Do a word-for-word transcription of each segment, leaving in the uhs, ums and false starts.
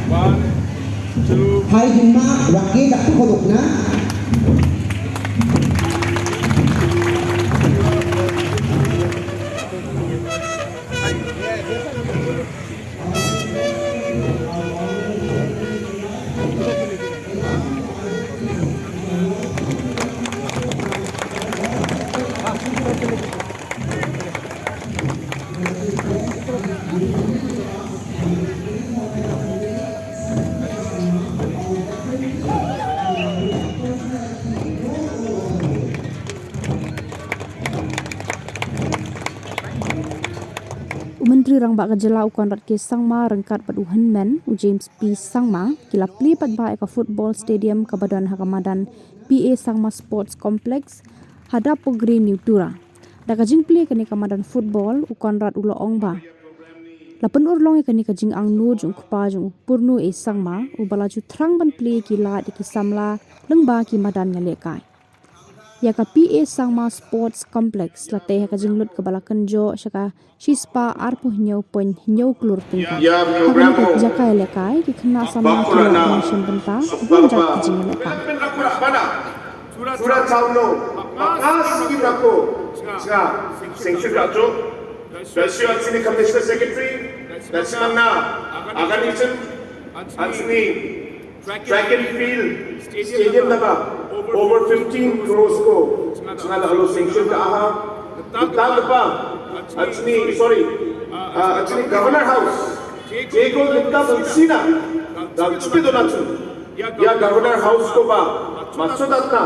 Hai hima wake dak tu kodok na. U Myntri Rangbah ka jylla u Conrad K Sangma ryngkat bad u hynmen u James P Sangma ki la plie paidbah ïa ka football stadium kaba don ha ka madan P A Sangma Sports Complex ha Dapogri New Tura. Da ka jingplie kane ka madan football u Conrad u la ong ba la pynurlong ïa kane ka jingangnud jong u kpa jong u Purno A Sangma uba la ju thrang ban plie ki lad ïa ki samla lyngba ki madan ïalehkai. Ïa ka P A Sangma Sports Complex la tei ha ka jinglut kaba la kynjoh sha ka shispah arphew hynñiew point hynñiew klur tyngka. Ha kane ka jaka ïalehkai ki khynnah samla ki la ïashim bynta ha ki jingïalehkai. Sura Chauno, Bakas Kim Rako, Sura Sengshir Rako, Sura Sini Commissioner Secretary, Sura Nana, Agan Ichen, Ansini, Track and Field Stadium naba over fifteen crores ko sngewbha la halo sanction ka aha. Kita lepa actually, sorry, uh, actually Governor House. Jeko kita bensina dan chupe donatu. Ya Governor House ko ba maksud atna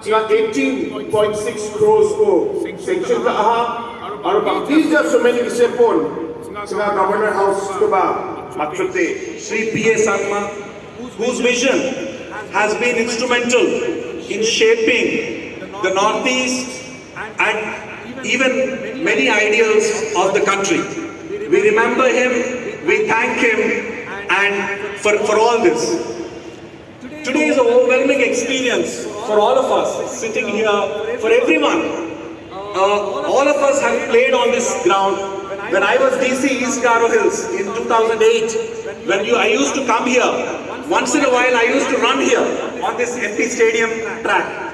sngewbha eighteen point six crores ko sanction ka aha. Aur baki ja sumeni ki sepon sngewbha Governor House ko ba maksud te Sri P A Sangma, whose vision has been instrumental in shaping the Northeast and even many ideals of the country. We remember him, we thank him, and for, for all this. Today is an overwhelming experience for all of us sitting here, for everyone. Uh, all of us have played on this ground. When I was D C East Garo Hills in two thousand eight, when you, I used to come here, once in a while I used to run here on this empty stadium track.